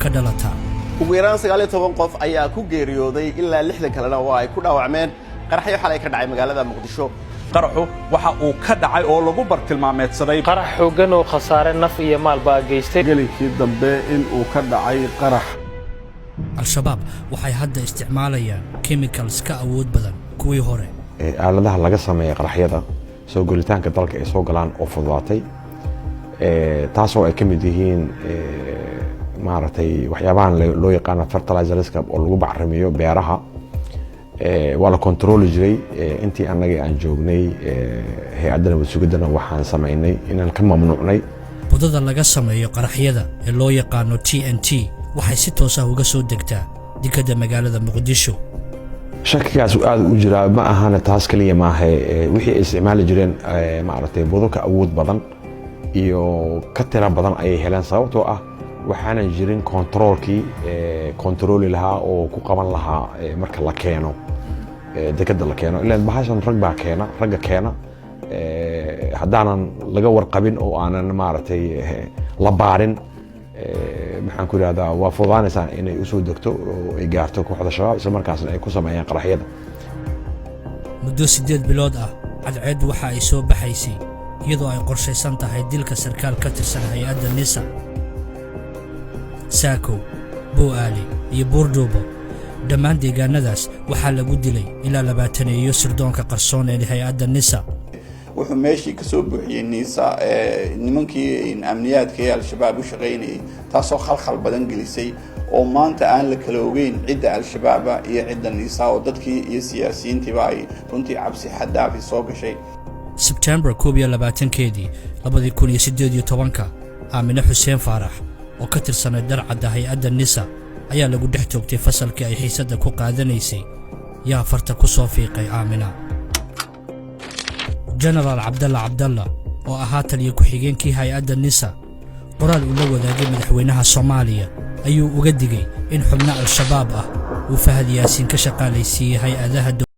Ka dhalataa. Ugu yaraan 19 qof ayaa ku geeriyooday, ilaa 60 kalena waa ay ku dhaawacmeen qaraxyo xalay ka dhacay magaalada Muqdisho. Qaraxu waxa uu ka dhacay oo lagu bartilmaameedsaday Qarax xooggan oo khasaare naf iyo maalba geystay. Gelinkii dambe in uu ka dhacay qarax. Al-Shabaab waxay hadda isticmaalayaan chemicals ka awood badan kuwii hore. Aaladaha laga sameeya qaraxyada soo gelitaanka dalka ay soo galaan oo fududaatay, taasoo ay ka mid yihiin, maaragtay, waxyaabahan loo yaqaano fertilizerska oo lagu bacrimiyo beeraha. Waa la controli jiray intii annaga aan joognay hay-adda nabad sugiddana. Waxaan samaynay inaan ka mamnuucnay. Budada laga sameeyo qaraxyada ee loo yaqaano TNT waxay si toos ah uga soo degtaa dekedda magaalada Muqdisho. Shakigaas aada u jiraa. Ma ahana taas keliya maahe, wixii ay isticmaali jireen, maaragtay, budo ka awood badan iyo ka tiro badan ayay heleen, sababtoo ah waxaanan jirin controolkii controli lahaa oo ku qaban lahaa marka la keeno dekedda la keeno. Ilaan bahashan rag baa keena, ragga keena haddaanan laga warqabin oo aanan, maaragtay, la baarin, maxaan ku ihahdaa, waa fududaanaysaa inay usoo degto oo ay gaarto kooxda Shabaab, isla markaasna ay ku sameeyaan qaraxyada. Muddo 8 bilood ah cadceeddu waxa ay soo baxaysay iyadoo ay qorshaysan tahay dilka sarkaal ka tirsan hay-adda NISA. Saakow, Bu'aale iyo Buurdhuubo, dhammaan deegaanadaas waxaa lagu dilay ilaa 20-eeyo sirdoonka qarsoon ee hay-adda NISA. Wuxuu meeshii kasoo buuxiyey NISA nimankii amniyaadka ee Al-Shabaab u shaqaynayay, taasoo khalkhal badan gelisay oo maanta aan la kala ogeyn cidda Al-Shabaaba iyo cidda NISA, oo dadkii iyo siyaasiyiintiiba ay runtii cabsi xaddaafi soo gashay. Sebtembar 21-keedii 2018-ka, Aamine Xuseen Faarax oo ka tirsanay dharcadda hay-adda NISA ayaa lagu dhex toogtay fasalkii ay xiisadda ku qaadanaysay. Yaa farta ku soo fiiqay Aamina? Jenaraal Cabdalla Cabdalla oo ahaa taliya ku-xigeenkii hay-adda NISA, qoraal uu la wadaagay madaxweynaha Soomaaliya ayuu uga digay in xubno Al-Shabaab ah uu Fahad Yaasiin ka shaqaalaysiiyey hay-adaha.